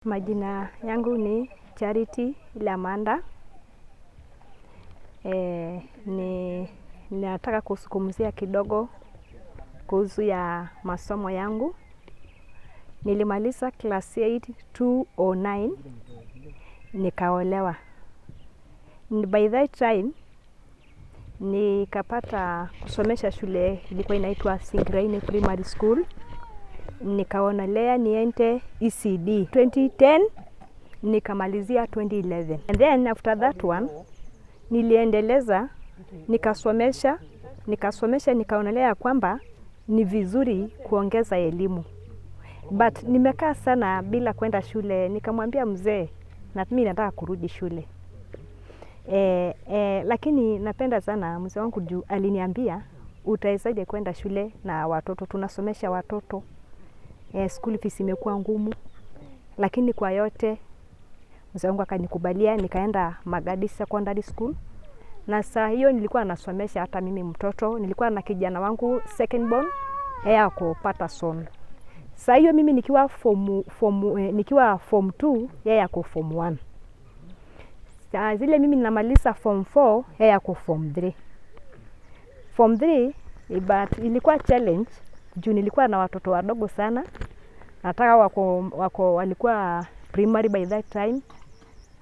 Majina yangu ni Charity Lamanda. Ni nataka kuzungumzia kidogo kuhusu ya masomo yangu. Nilimaliza class 8 2009 nikaolewa. By that time nikapata kusomesha shule ilikuwa inaitwa Singraini Primary School. Nikaonelea niende ECD 2010 nikamalizia 2011. And then after that one niliendeleza nikasomesha nikaonelea kwamba ni vizuri kuongeza elimu. But nimekaa sana bila kwenda shule, nikamwambia mzee na mimi nataka kurudi shule. Lakini napenda sana mzee wangu juu aliniambia utawezaje kwenda shule na watoto, tunasomesha watoto. School fees imekuwa ngumu. Lakini kwa yote mzee wangu akanikubalia nikaenda Magadi Secondary School. Na saa hiyo nilikuwa nasomesha hata mimi mtoto, nilikuwa na kijana wangu second born, yeye ako Patterson. Saa hiyo mimi nikiwa nikiwa form 2, yeye ako form 1. Saa zile mimi namaliza form 4, yeye ako form 3. Form 3, but ilikuwa challenge juu nilikuwa na watoto wadogo sana. Nataka wako walikuwa primary by that time.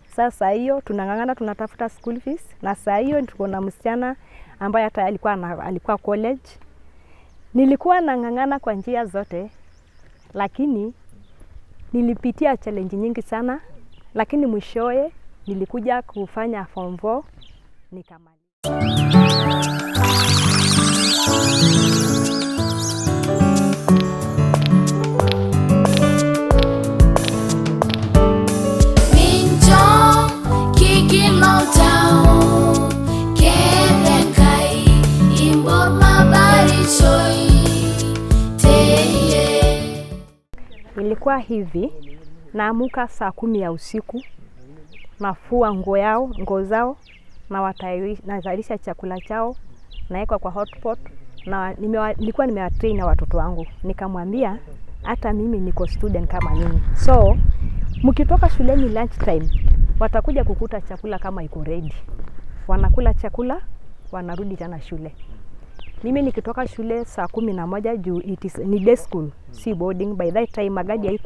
Sasa hiyo tunang'ang'ana tunatafuta school fees, na saa hiyo tuko na msichana ambaye hata alikuwa college. Nilikuwa nang'ang'ana kwa njia zote, lakini nilipitia challenge nyingi sana, lakini mwishowe nilikuja kufanya form 4 nikamaliza. Mincho kigil oltau keeta Enkai imbor mabarishoi teyie. Ilikuwa hivi, naamuka saa 10 ya usiku, nafua nguo zao, na natayarisha chakula chao, naeka kwa hotpot, na nilikuwa nimewatrain na watoto wangu. Nikamwambia hata mimi niko student kama nyinyi. So mkitoka shuleni lunch time watakuja kukuta chakula kama iko ready. Wanakula chakula, wanarudi tena shule. Mimi nikitoka shule saa 11 juu it is, ni day school, si boarding. By that time Magadi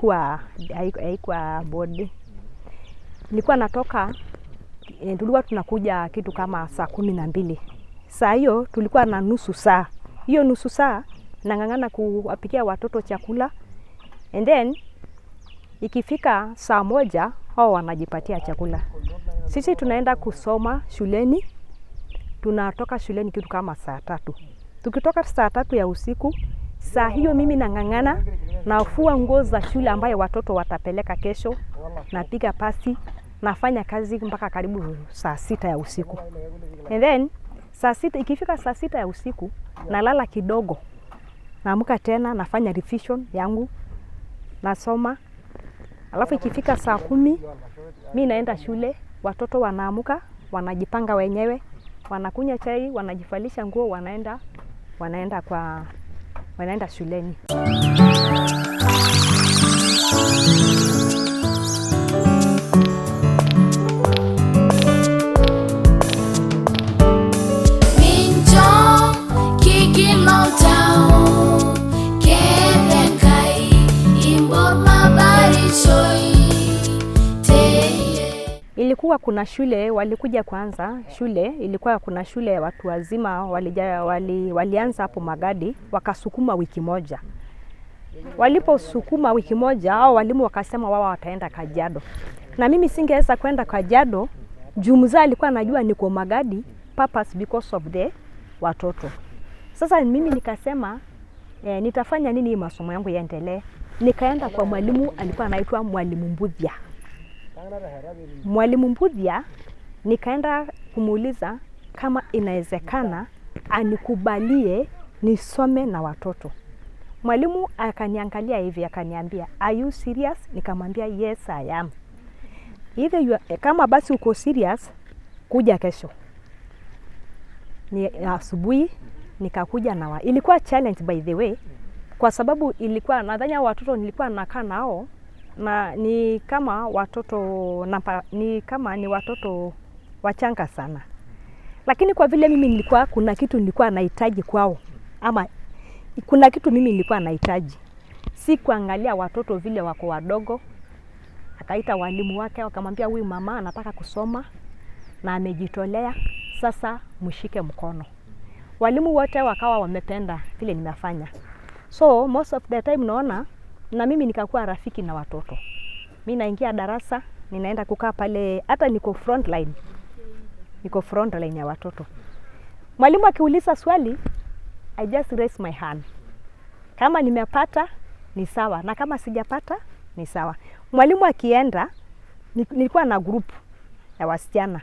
haikuwa boarding. Nilikuwa natoka, tulikuwa tunakuja kitu kama saa 12. Saa hiyo tulikuwa na nusu saa. Hiyo nusu saa nang'ang'ana kuwapikia watoto chakula. And then ikifika saa 1 hao wanajipatia chakula. Sisi tunaenda kusoma shuleni, tunatoka shuleni kitu kama saa 3. Tukitoka saa 3 ya usiku, saa hiyo mimi nang'ang'ana nafua nguo za shule ambayo watoto watapeleka kesho, napiga pasi, nafanya kazi mpaka karibu saa 6 ya usiku. And then saa sita, ikifika saa 6 ya usiku nalala kidogo. Naamka tena nafanya revision yangu, nasoma. Alafu ikifika saa 10 mi naenda shule, watoto wanaamuka, wanajipanga wenyewe, wanakunywa chai, wanajivalisha nguo, wanaenda shuleni. Mincho kigil oltau keeta Enkai imbor mabarishoi teyie. Ilikuwa kuna shule walikuja kwanza, shule ilikuwa kuna shule ya watu wazima walianza hapo Magadi, wakasukuma wiki moja. Waliposukuma wiki moja, hao walimu wakasema wao wataenda Kajiado. Na mimi singeweza kwenda Kajiado juu mzee alikuwa anajua niko Magadi purpose because of the watoto. Sasa mimi nikasema, nitafanya nini masomo yangu yaendelee? Nikaenda kwa mwalimu alikuwa anaitwa Mwalimu Mbuthia. Mwalimu Mbuthia nikaenda kumuuliza kama inawezekana anikubalie nisome na watoto. Mwalimu akaniangalia hivi akaniambia, Are you serious? Nikamwambia yes I am. Either you are, kama basi uko serious kuja kesho. Ni asubuhi nikakuja na ilikuwa challenge by the way, kwa sababu ilikuwa nadhani hao watoto nilikuwa nakaa nao Na ni kama watoto napa, ni kama ni watoto wachanga sana, lakini kwa vile mimi nilikuwa kuna kitu nilikuwa nahitaji kwao, ama kuna kitu mimi nilikuwa nahitaji, si kuangalia watoto vile wako wadogo. Akaita walimu wake wakamwambia, huyu mama anataka kusoma na amejitolea, sasa mshike mkono. Walimu wote wakawa wamependa vile nimefanya, so most of the time naona na mimi nikakuwa rafiki na watoto. Mi naingia darasa, ninaenda kukaa pale, hata niko front line, niko front line ya watoto. Mwalimu akiuliza swali, I just raise my hand. Kama nimepata ni sawa, na kama sijapata ni sawa. Mwalimu akienda, nilikuwa na group ya wasichana,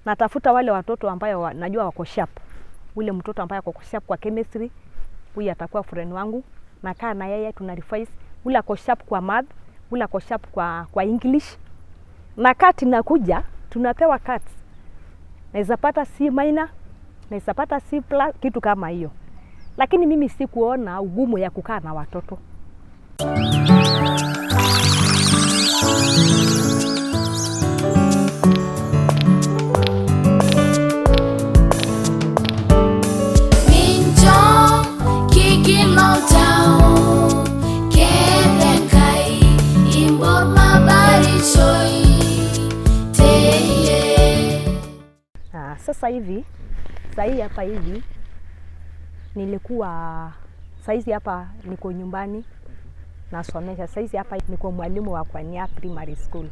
natafuta wale watoto ambayo najua wako sharp. Ule mtoto ambaye ako sharp kwa chemistry, huyu atakuwa friend wangu, nakaa na yeye tuna revise. Ule ako sharp kwa math, ule ako sharp kwa English. Na CAT inakuja, tunapewa CAT. Naweza pata C minor, naweza pata C plus, kitu kama hiyo. Lakini mimi sikuona ugumu ya kukaa na watoto. Mincho kigil oltau keeta Enkai imbor mabarishoi teyie. Sasa hivi sahii hapa hivi nilikuwa saizi hapa niko nyumbani nasomesha. Saizi hapa niko mwalimu wa Kwania Primary School.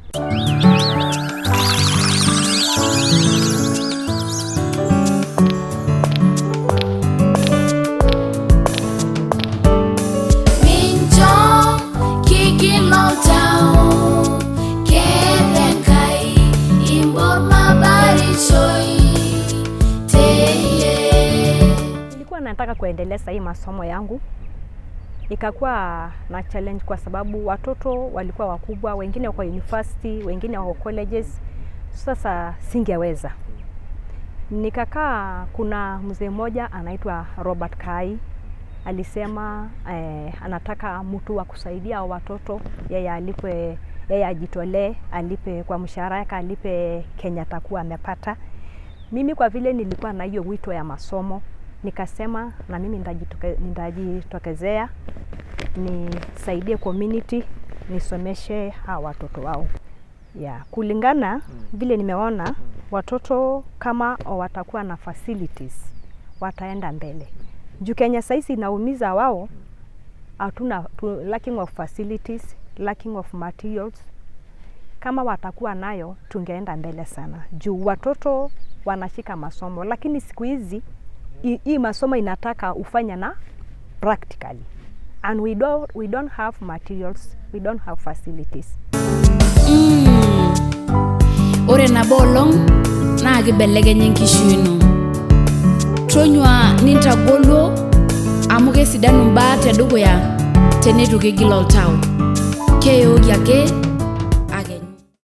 Mincho kigil oltau keeta Enkai imbor mabarishoi teyie. Nilikuwa nataka kuendeleza hii masomo yangu, ikakuwa na challenge kwa sababu watoto walikuwa wakubwa, wengine wako university, wengine wako colleges. Sasa singeweza. Nikakaa, kuna mzee mmoja anaitwa Robert Kai alisema anataka mtu wa kusaidia watoto, yeye alipwe, yeye ajitolee, alipe kwa mshahara yake, alipe Kenya atakuwa amepata. Mimi kwa vile nilikuwa na hiyo wito ya masomo, nikasema na mimi nitajitokezea nisaidie community, nisomeshe hawa watoto wao. Yeah, kulingana vile nimeona watoto kama watakuwa na facilities wataenda mbele. Juu Kenya saizi inaumiza wao, hatuna lacking of facilities, lacking of materials. Kama watakuwa nayo tungeenda mbele sana, juu watoto wanashika masomo, lakini siku hizi hii masomo inataka ufanya na practically and we don't have materials, we don't have facilities. Ore nabo olong naa kibelekenya enkishui ino. Tonyua nintagolo amu kesidanu imbaa tedukuya teneitu kigil oltau. Keyooki ake.